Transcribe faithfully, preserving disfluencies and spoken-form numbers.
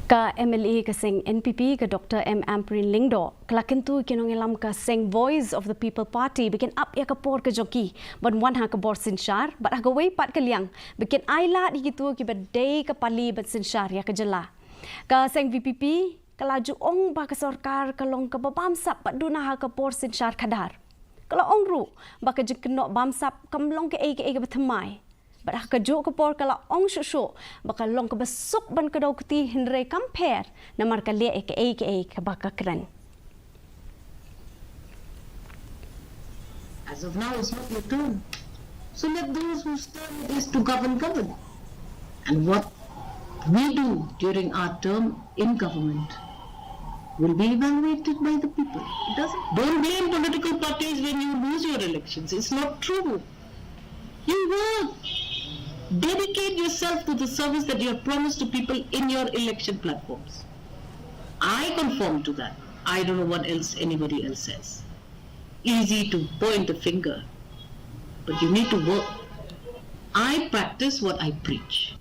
Ka M L A ka seng N P P, ka Doctor M Ampareen Lyngdoh, ka la kyntu ïa ki nongïalam ka seng Voice of the People Party ba kin ap ïa ka por ka jong ki ban wan ha ka bor synshar, bad ha kawei pat ka liang ba kin ailad ïa kito kiba dei ka pali ban synshar ïa ka jylla. Ka seng V P P ka la ju ong ba ka sorkar ka long kaba bamsap bad duna ha ka bor synshar khadar. Ka la ong ruh ba ka jingkynnoh bamsap kam long kaei kaei kaba thymmai. Bad ha kajuh ka por ka la ong shuh shuh ba ka long kaba suk ban kdew kti, hynrei kam pher namar ka leh ïa kaei kaei kaba ka kren. As of now, it's not your turn. So let those whose turn it is to govern, govern. And what we do during our term in government will be evaluated by the people. It doesn't. Don't blame political parties when you lose your elections. It's not true. You work. Dedicate yourself to the service that you have promised to people in your election platforms. I conform to that. I don't know what else anybody else says. Easy to point the finger, but you need to work. I practice what I preach.